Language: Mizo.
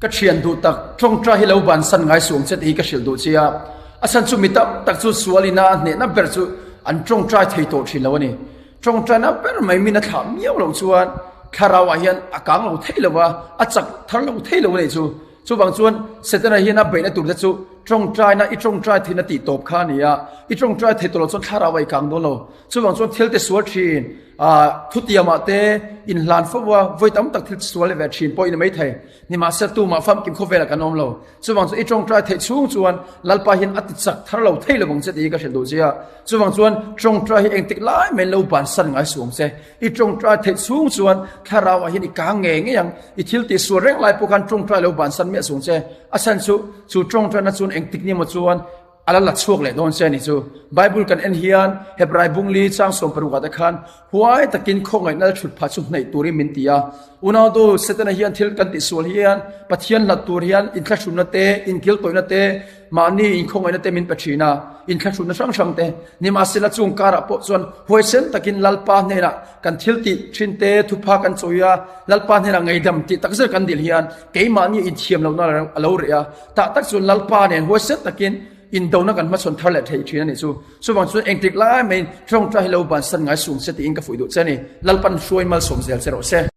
Ka thian duh tak, tawngtai hi lo bansan ngai suang che tih hi ka hrilh duh che a. A chhan chu mi tam tak chu sual ina a hnehna ber chu an tawngtai thei tawh thin lo a ni. Tawngtaina ber mai min a thlah miau loh chuan thlarau ah hian a kang lo thei lo a, a chak thar lo thei lo a nih chu. Chuvang chuan Setana hian a beihna tur te chu tawngtaina i tawngtai theihna tih tawp kha a ni a, i tawngtai thei tawh loh chuan thlarau ah i kang dawn lo. Chuvang chuan thil te sual thin, ah thutiamah te inhlan fo a, vawi tam tak thil sual ve thin pawh i ni maithei. Nimahsela tumah famkim khawvelah kan awm lo. Chuvang chu i tawngtai theih chhung chuan Lalpa hian a ti chak thar lo thei lovang che tih hi ka hrilh duh che a. Chuvang chuan tawngtai hi engtik lai mai lo bansan ngai suh ang che. I tawngtai theih chhung chuan thlarau ah hian i kang ngei ngei ang. I thil tih sual reng lai pawh khan tawngtai lo bansan miah suh ang che. A chhan chu chu tawngtaina chuan engtik ni emaw chuan A la la chhuak leh dawn che a ni chu. Bible kan en hian Hebrai bungli chang 16 ah te khan huai takin khawngaihna la thut phah chu hnaih turin min ti a. Unautu Setana hian thil kan tihsual hian Pathian hlat tur hian inthlahrunna te, inkiltawihna te, mahni inkhawngaihna te min pe thin a, inthlahrunna hrang hrang te. Nimahsela chung karah pawh chuan huaisen takin Lalpa hnenah kan thil tih thin te thupha kan chawi a, Lalpa hnenah ngaidam tih takzet kan dil hian keimahni inthiam lohna a lo reh a. Tah tak chuan Lalpa nen huaisen takin indona kan hmachhawn thar leh thei thin a nih chu. Chuvang chuan engtik lai maiin tawngtai hi lo bansan ngai sung se tiin ka fuih duh che a ni. Lalpan hruai malsawm zel che rawh se.